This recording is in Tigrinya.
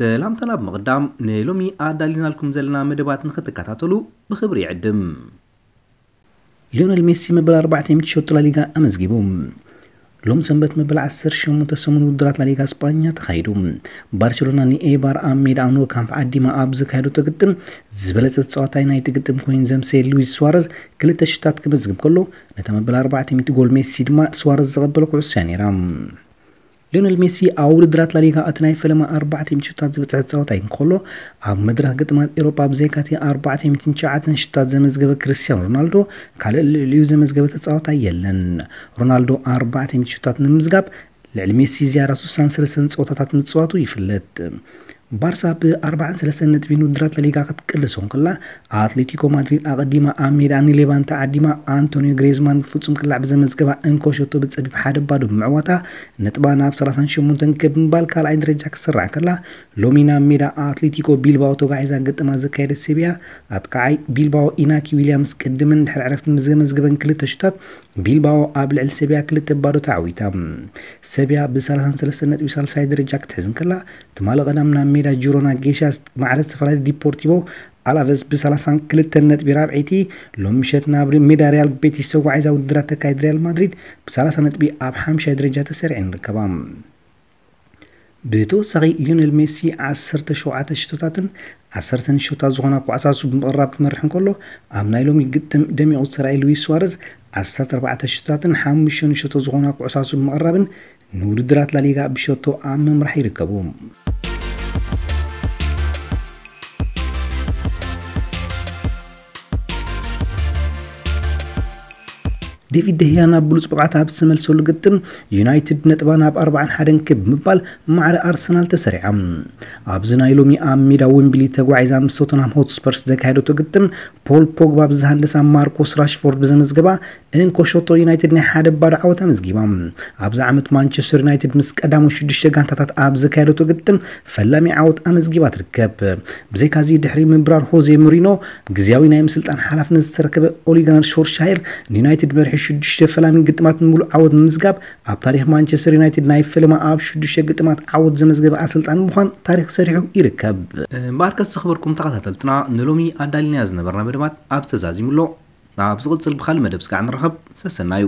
ሰላምታና ብምቕዳም፣ ንሎሚ ኣዳሊናልኩም ዘለና መደባት ንኽትከታተሉ ብኽብሪ ይዕድም። ሊዮነል ሜሲ መበል ኣርባዕተ ሚእቲ ሸቶ ላሊጋ ኣመዝጊቡ። ሎም ሰንበት መበል ዓሰርተ ሸሞንተ ሰሙን ውድድራት ላሊጋ ስጳኛ ተኻይዱ። ባርሴሎና ንኤባር ኣብ ሜዳ ኣኑ ካምፕ ዓዲማ ኣብ ዘካየደቶ ግጥም፣ ዝበለጸ ተጻዋታይ ናይቲ ግጥም ኮይኑ ዘምሰየ ሉዊስ ስዋረዝ ክልተ ሽታት ክመዝግብ ከሎ፣ ነታ መበል ኣርባዕተ ሚእቲ ጎል ሜሲ ድማ ስዋረዝ ዘቐበሎ ኩዕሶ እያ ነይራ። ሊዮነል ሜሲ ኣብ ውድድራት ላሊጋ እቲ ናይ ፈለማ ኣርባዕተ ሚእቲ ሽታት ዝበጽሐ ተጻዋታይ እንከሎ፣ ኣብ መድረኽ ግጥማት ኤውሮጳ ብዘይካቲ ኣርባዕተ ሚእትን ትሽዓተን ሽታት ዘመዝገበ ክርስቲያኖ ሮናልዶ ካልእ ልዕሊኡ ዘመዝገበ ተጻዋታይ የለን። ሮናልዶ ኣርባዕተ ሚእቲ ሽታት ንምምዝጋብ ልዕሊ ሜሲ ዝያዳ ስሳን ሰለስተን ጸወታታት ምጽዋቱ ይፍለጥ። ባርሳ ብ ኣርባዓን ሰለስተን ነጥቢ ንውድድራት ላሊጋ ክትቅልሶ እንከላ፣ ኣትሌቲኮ ማድሪድ ኣቐዲማ ኣብ ሜዳ ንሌቫንተ ዓዲማ ኣንቶኒዮ ግሬዝማን ብፍጹም ቅላዕ ብዘመዝገባ እንኮ ሸቶ ብጸቢብ ሓደ ባዶ ብምዕዋታ ነጥባ ናብ ሰላሳን ሸሞንተን ከብ ምባል ካልኣይ ደረጃ ክትስራዕ ከላ፣ ሎሚ ናብ ሜዳ ኣትሌቲኮ ቢልባኦ ተጓዒዛ ግጥማ ዘካየደት ሴቢያ፣ ኣጥቃዓይ ቢልባኦ ኢናኪ ዊልያምስ ቅድምን ድሕሪ ዕረፍቲ ብዘመዝገበን ክልተ ሽታት ቢልባኦ ኣብ ልዕሊ ሴቢያ ክልተ ባዶ ተዓዊታ። ሴቢያ ብ ሰላሳን ሰለስተን ነጥቢ ሳልሳይ ደረጃ ክትሕዝ እንከላ፣ ትማሊ ቀዳም ናብ ሜዳ ጂሮና ጌሻ ማዕረ ዝተፈላለየ ዲፖርቲቮ ኣላቨስ ብ ሰላሳን ክልተን ነጥቢ ራብዐይቲ፣ ሎም ምሸት ናብ ሜዳ ሪያል ቤቲስ ተጓዒዛ ውድድራት ተካይድ ሪያል ማድሪድ ብ ሰላሳ ነጥቢ ኣብ ሓምሻይ ደረጃ ተሰሪዐን ይርከባ። ብተወሳኺ ሊዮነል ሜሲ ዓሰርተ ሸውዓተ ሽቶታትን ዓሰርተ ንሸቶታት ዝኾና ኳዕሳሱ ብምቕራብ ክመርሕ እንከሎ፣ ኣብ ናይ ሎሚ ግጥም ደሚቑ ዝተራእየ ሉዊስ ስዋረዝ ዓሰርተ ኣርባዕተ ሽቶታትን ሓሙሽተ ንሸቶ ዝኾና ኳዕሳሱ ብምቕራብን ንውድድራት ላሊጋ ብሸቶ ኣብ ምምራሕ ይርከቡ። ዴቪድ ደህያ ናብ ብሉጽ ብቕዓት ኣብ ዝተመልሰሉ ግጥም፣ ዩናይትድ ነጥባ ናብ ኣርባዓን ሓደን ክብ ብምባል ማዕረ ኣርሰናል ተሰሪዓ። ኣብዚ ናይ ሎሚ ኣብ ሜዳ ዌምብሊ ተጓዒዛ ምስ ቶተንሃም ሆትስፐርስ ዘካየደቶ ግጥም፣ ፖል ፖግባ ብዝሃንደሳ ማርኮስ ራሽፎርድ ብዘመዝገባ እንኮ ሸቶ ዩናይትድ ናይ ሓደ ባዶ ዓወት ኣመዝጊባ። ኣብዚ ዓመት ማንቸስተር ዩናይትድ ምስ ቀዳሞት ሽዱሽተ ጋንታታት ኣብ ዘካየደቶ ግጥም ፈላሚ ዓወት ኣመዝጊባ ትርከብ። ብዘይካዚ ድሕሪ ምብራር ሆዜ ሞሪኖ ግዝያዊ ናይ ምስልጣን ሓላፍነት ዝተረከበ ኦሊጋነር ሾርሻየር ንዩናይትድ መሪሑ ሽዱሽተ ፈላሚ ግጥማት ንምሉእ ዓወት ምምዝጋብ ኣብ ታሪኽ ማንቸስተር ዩናይትድ ናይ ፈለማ ኣብ ሽዱሽተ ግጥማት ዓወት ዘመዝገበ ኣሰልጣኒ ምዃን ታሪኽ ሰሪሑ ይርከብ። እምበኣርከስ ዝኽበርኩም ተኸታተልትና ንሎሚ ኣዳሊናዮ ዝነበርና መደባት ኣብ ተዛዚሙ ኣሎ። ኣብ ዝቕጽል ብኻልእ መደብ ስጋዕ ንራኸብ። ሰሰናዩ።